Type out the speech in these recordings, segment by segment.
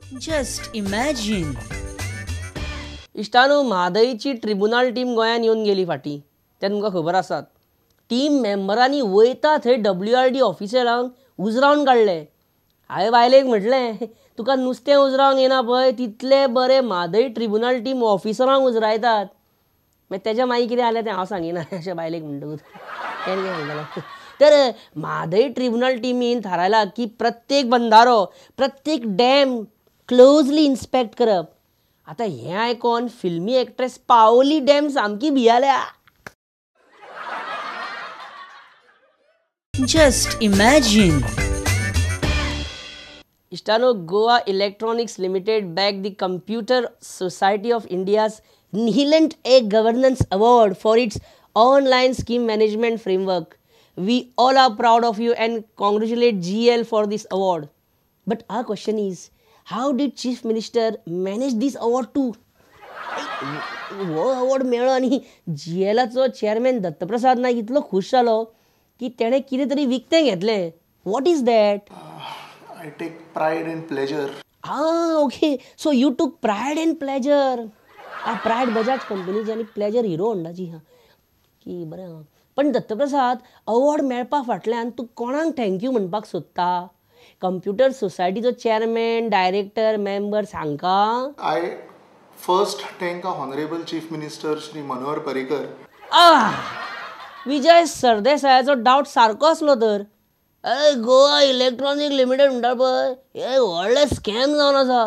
Just imagine. इश्टानो, म्हादईची tribunal team गोंयान येवन गेली फाटीं, तें तुमकां खबर आसात. टीम मेंबरांनी वयता थंय WRD ऑफिसरांक उजरावन काडले. हांवें बायलेक म्हटलें, तुका नुस्तें उजरावंक येना पळय तितले बरे म्हादई ट्रिब्युनल टीम ऑफिसरांक उजरायतात. मागीर तेज्या मागीर कितें जालें तें हांव सांगिना अशें बायलेक म्हणटकूच तेणें कितें सांगतलो. तर म्हादई ट्रिब्युनल टिमीन थारायलां की प्रत्येक बंधारो, प्रत्येक डॅम क्लोजली इन्स्पेक्ट करप. आतां हें आयकोन फिल्मी एक्ट्रेस पावली डॅम सामकी भियाल्या. Just imagine. इश्टानो, Goa electronics limited bag the computer society of India's Nihilent e governance award for its online scheme management framework. We all are proud of you and congratulate GL for this award. But our question is, how did Chief Minister manage this award too? हो award मेळ्ळो आनी GLाचो chairman Dattaprasad Naik इतलो खूश जालो की तेणें कितें तरी विकतें घेतलें. What is that? I take pride and pleasure. Ah, okay. So you took pride and pleasure. Pride Bajaj कंपनीची आनी प्लेजर हिरो होंडाची. हां की बरें आहा. पण दत्तप्रसाद, अवॉर्ड मेळपा फाटल्यान तूं कोणाक thank you म्हणपाक सोदता? कंप्युटर सोसायटीचो चेअरमॅन, डायरेक्टर, मेंबर्स हांकां? I first thank honourable chief minister Shri Manohar Parrikar. आ, विजय सरदेसायाचो डावट सारको आसलो तर. अरे गोवा इलेक्ट्रॉनीक लिमिटेड म्हणटा पळय, हे व्हडलें स्कॅम जावन आसा.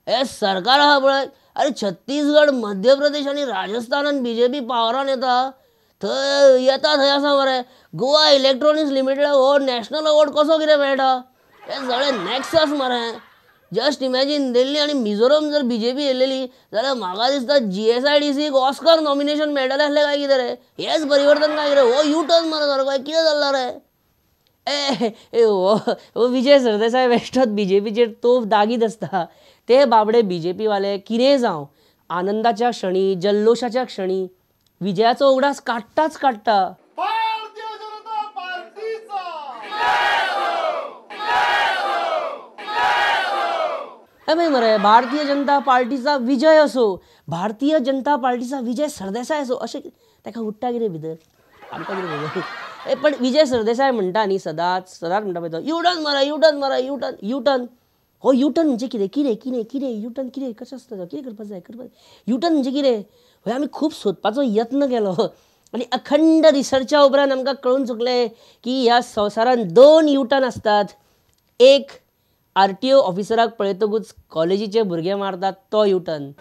हे सरकार आहा पळय, अरे छत्तीसगड, मध्य प्रदेश आनी राजस्थानान बीजेपी पावरान येता थंय येता थंय आसा मरे. गोवा इलेक्ट्रॉनिक्स लिमिटेड हो नॅशनल अवॉर्ड कसो कितें मेळटा? हे सगळे नॅक्सस मरे. जस्ट इमॅजीन, दिल्ली आनी मिझोरम जर बीजेपी येयलेली जाल्यार म्हाका दिसता GSIDCक ऑस्कर नॉमिनेशन मेळटलें आसलें काय कितें रे. हेच परिवर्तन काय कितें? हो यू टर्न मरे सारको, कितें चल्लां रे? ए हो विजय सरदेसाय बेश्टोच बीजेपीचेर तोफ दागीत आसता. ते बाबडे बीजेपी वाले कितेंय जावं, आनंदाच्या क्षणी, जल्लोशाच्या क्षणी विजयाचो उगडास काडटाच काडटा. मागीर मरे भारतीय जनता पार्टीचा विजय असो, भारतीय जनता पार्टीचा विजय सरदेसाय असो, अशें ताका उठ्ठा कितें भितर, आमकां कितें खबर. पण विजय सरदेसाय म्हणटा न्ही सदांच सदांच म्हणटा पळय तो, यू टर्न मारा, यू टर्न मारा, यू टर्न, यू टर्न. हो यू टर्न म्हणजे कितें? कितें कितें कितें यू टर्न कितें कशें आसता? कितें करपाक जाय? करपाक यू टर्न म्हणजे कितें? हय आमी खूब सोदपाचो यत्न केलो आनी अखंड रिसर्चा उपरांत आमकां कळून चुकलें की ह्या संवसारांत दोन यू टर्न आसतात. एक RTO ऑफिसराक पळयतकूच कॉलेजीचे भुरगे मारतात तो यू टर्न.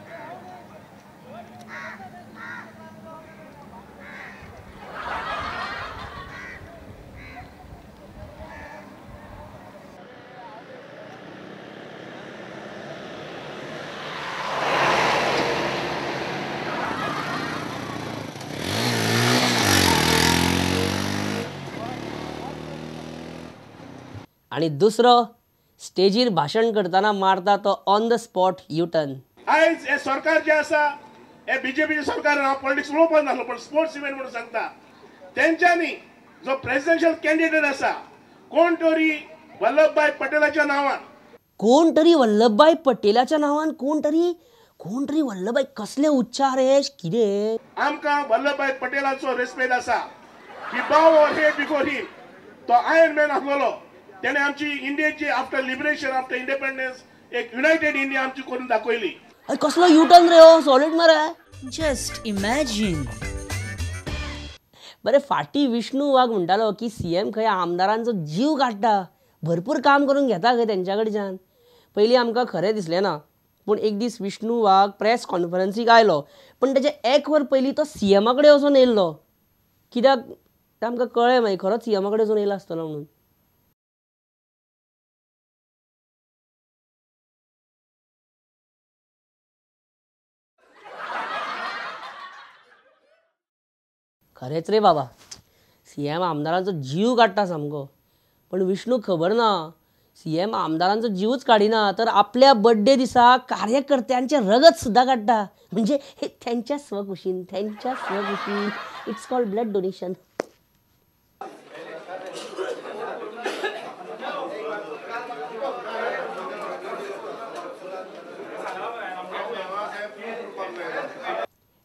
आनी दुसरो स्टेजीर भाशण करतना मारता तो on the spot U turn. आयज हे सरकार जे आसा, हे बीजेपीचे सरकार, हांव पॉलिटिक्स उलोवपाक नासलो पण स्पोर्ट्स इव्हेंट म्हणून सांगता, तेंच्यांनी जो प्रेसिडेन्शियल कॅन्डिडेट आसा कोण तरी वल्लभभाई पटेलाच्या नांवान, कोण तरी वल्लभभाई पटेलाच्या नांवान, कोण तरी, कोण तरी वल्लभभाई, कसले उच्चार हे कितें? आमकां वल्लभभाई पटेलाचो रेस्पेद आसा. We bow our head before him. तो आयर्न मॅन आसलेलो, त्याने आमची इंडियेची आफ्टर लिबरेशन, आफ्टर इंडिपेंडन्स एक युनायटेड इंडिया आमची करून दाखयली. अरे कसलो यू टर्न रे हो, सॉलिड मरे. Just imagine. बरे फाटी विष्णू वाघ म्हणटालो की सीएम खंय आमदारांचो जीव काडटा, भरपूर काम करून घेता खंय तेंच्या कडच्यान. पयलीं आमकां खरें दिसलें ना, पूण एक दीस विष्णू वाघ प्रेस कॉन्फरन्सीक आयलो, पूण तेजे एक वर पयलीं तो सीएमा कडेन वचून येयल्लो. कित्याक तें आमकां कळ्ळें मागीर, खरोच सीएमा कडेन वचून येयला आसतलो म्हणून. खरेंच रे बाबा, सीएम आमदारांचो जीव काडटा सामको. पण विष्णू खबर ना, सीएम आमदारांचो जीवच काडिना तर आपल्या बड्डे दिसा कार्यकर्त्यांचे रगत सुद्दां काडटा. म्हणजे त्यांच्या स्वखुशीन, त्यांच्या स्वखुशीन. It's called blood donation.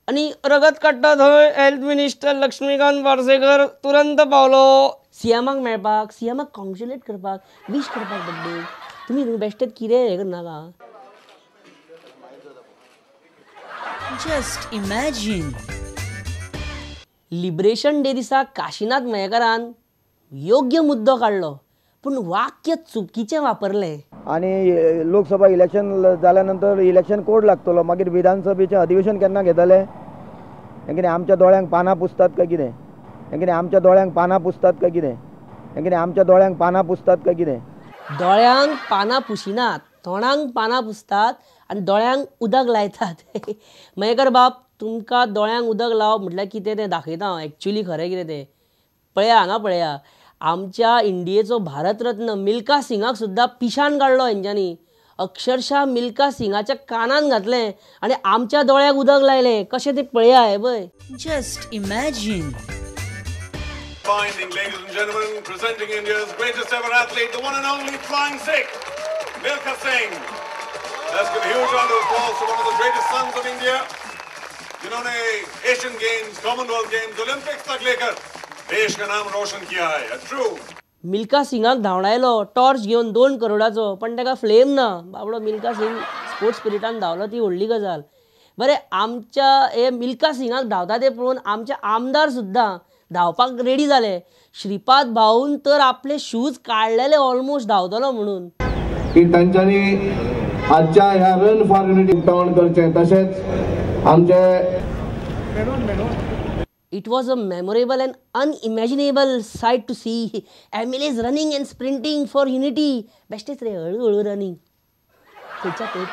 आनी रगत काडटा थंय हेल्थ मिनिस्टर लक्ष्मीकांत पार्सेकर तुरंत पावलो सीएमाक मेळपाक, सीएमाक कॉंग्रेच्युलेट करपाक, विश करपाक बड्डे। तुमी न्हू बेश्टेच कितें हें करनाका। Just imagine. Liberation day दिसा काशीनाथ मयेकारान योग्य मुद्दो काडलो पूण वाक्य चुकीचें वापरलें। आनी लोकसभा इलेक्शन जाल्या नंतर इलेक्शन कोड लागतलो, मागीर विधानसभेचें अधिवेशन केन्ना घेतले? हें कितें आमच्या दोळ्यांक पानां पुसतात काय कितें? हें कितें आमच्या दोळ्यांक पानां पुसतात काय कितें? हें कितें आमच्या दोळ्यांक पानां पुसतात काय कितें? दोळ्यांक पानां पुशिनात, तोंडांक पानां पुसतात आनी दोळ्यांक उदक लायतात। मयेकर बाब तुमकां दोळ्यांक उदक लावप म्हटल्यार कितें तें दाखयता हांव, एक्चुली खरें कितें तें। पळया हांगा पळया, आमच्या इंडियेचो भारतरत्न मिल्खा सिंगाक सुद्दां पिशान काडलो हेंच्यांनी। अक्षरशः मिल्खा सिंगाच्या कानान घातलें आनी आमच्या दोळ्याक उदक लायलें। कशें तें पळया हें पळय। Just imagine. Finding, ladies and gentlemen, presenting India's greatest ever athlete, the one and only flying Sikh, Milkha Singh. Let's give a huge round of applause to one of the greatest sons of India, जिन्होंने Asian Games, Commonwealth Games, Olympics तक लेकर देश का नाम रोशन किया है। A true. Milkha सिंगाक धांवडायलो torch घेवन 2 करोडाचो, पण ताका flame ना। बाबडो मिल्खा सिंग स्पोर्ट्स स्पिरिटान धांवलो, ती व्हडली गजाल। बरें, आमच्या हे मिल्खा सिंगाक धांवता ते पळोवन आमचे आमदार सुद्दां धांवपाक रेडी जाले। श्रीपाद भाऊन तर आपले शूज काडलेले ऑलमोस्ट धांवतलो म्हणून। की तांच्यांनी आजच्या ह्या रन फॉर युनिटी उक्तावण करचें, तशेंच आमचे It was a memorable and unimaginable sight to see MLAs running and sprinting for unity. बेश्टेच रे हळू हळू रनिंग खंयच्या थंय।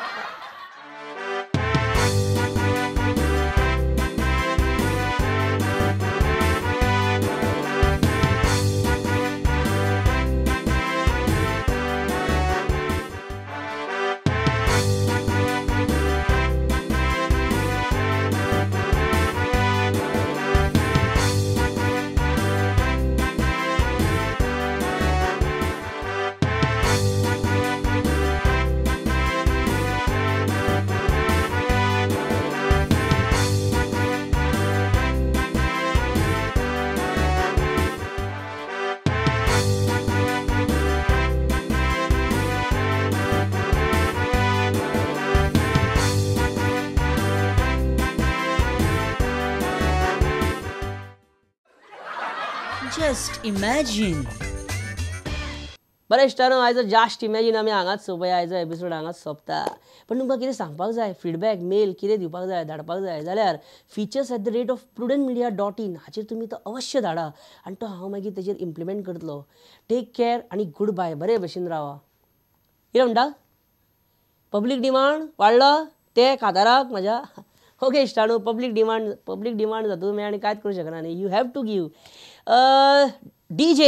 Just imagine. बरें इश्टानो, आयजो जस्ट इमॅजीन आमी हांगाच सोंपया, आयजो एपिसोड हांगाच सोंपता। पण तुमकां कितें सांगपाक जाय, फिडबॅक मेल कितें दिवपाक जाय, धाडपाक जाय जाल्यार features@prudentmedia.in हाचेर तुमी तो अवश्य धाडा आनी तो हांव मागीर तेजेर इम्प्लिमेंट करतलो। टेक केअर आनी गुड बाय, बरे भशेन रावा। कितें म्हणटा, पब्लीक डिमांड वाडलो ते काताराक म्हाज्या। ओके इश्टानो, पब्लीक डिमांड जातूंत तुमी आनी कांयच करूं शकना न्ही। You have to give. DJ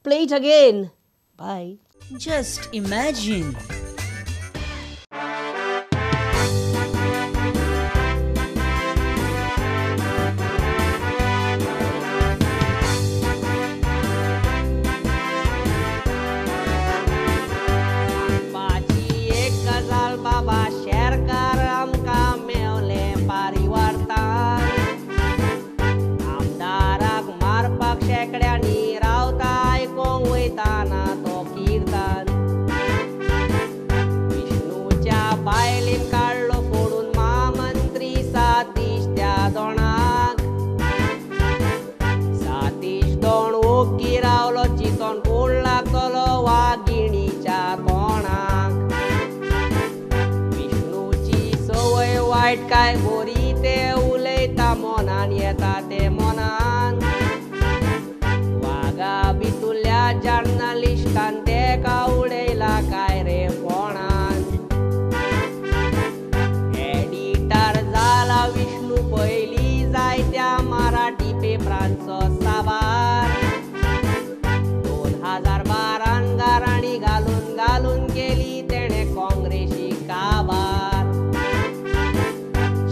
play it again. Bye. Just imagine. एक गजाल बाबा शेरकार आमकां मेवलें पारिवार्तान, आमदाराक मारपाक शेंकड्यांनी रावता आयकोंक वयताना तो किर्तान, विष्णूच्या बायलेन काडलो फोडून म्हामंत्री सातीश त्या दोणाक, सातीश दोण ओग्गी रावलो चिंतोन कोण लागतलो वागिणीच्या तोंडाक, विष्णूची संवय वायट काय बरी ते उलयता मनान येता ते मनान, वागा भितुल्या जर्नलिस्टान तेका उडयला काय रे फोणान, एडिटर जाला विष्णू पयली जायत्या मराठी पेपरांचो साबार, 2012 गाराणी घालून घालून केली तेणे काँग्रेसी काबार,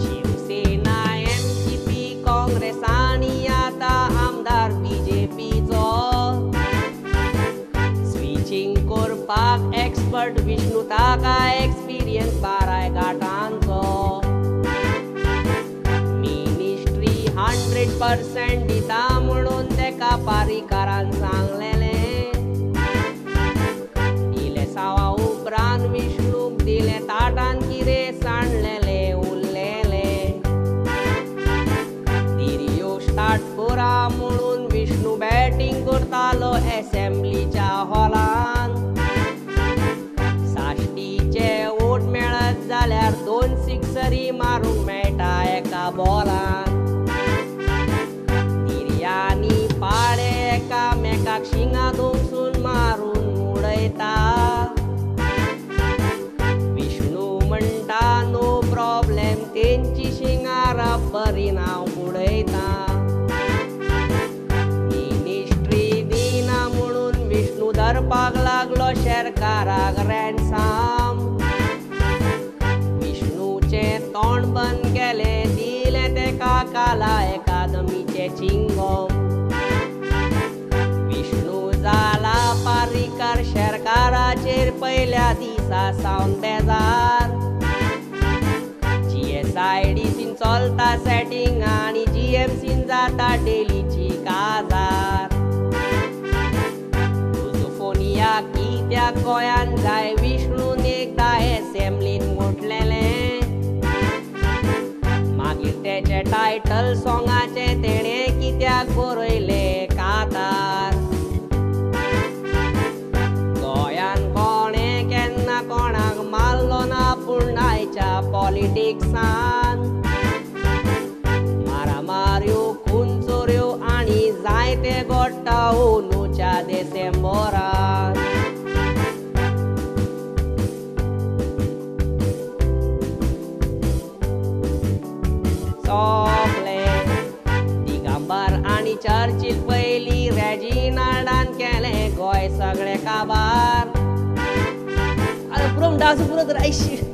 शिवसेना एनसीपी काँग्रेस आनी आतां आमदार बीजेपीचो, स्विच 100% दिता म्हणून तेका पारीकारान सांगलेलें. इलेसांवा उपरांत विष्णूक दिलें ताटान कितें सांडलेलें उरलेलें. तिरयो स्टार्ट करा म्हणून विष्णू बॅटींग करतालो एसेंब्लीच्या हॉलान. साश्टीचे वोट मेळत जाल्यार 2 सिक्सरी मारूंक मेळटा एका बॉलान. तिरयांनी पाडे एकामेकाक शिंगा धोंगसून मारून उडयता. विष्णू म्हणटा नो प्रॉब्लेम तेंची शिंगा रब्बरीन हांव बुडयता. मिनिस्ट्री दिना म्हणून विष्णू धरपाक लागलो शेरकाराक रॅन्साम. विष्णूचें तोंड बंद केलें दिलें तेका काला एकादमीचें चिंगम. विष्णू जाला पारीकार शेरकाराचेर पयल्या दिसा सावन बेजार. GSIDCन चलता सेटींग आनी GMCन जाता डेलीची काजार. लुजोफोनिया कित्याक गोंयान जाय विष्णून एकदां एसेंब्लीन म्हटलेलें. मागीर तेचें टायटल सोंगाचें तेणें कित्याक बरयलें कातार. गोंयान कोणें केन्ना कोणाक मारलो ना पूण आयच्या पॉलिटिक्सान मारामाऱ्यो खून चोऱ्यो आनी जायते घडटा अंदूच्या डिसेंबरान. सोंपलें दिगंबर आनी चर्चील पयलीं रेजिनाल्डान केलें गोंय सगळें काबार. अरे पुरो म्हणटा असो पुरो तर आयशी.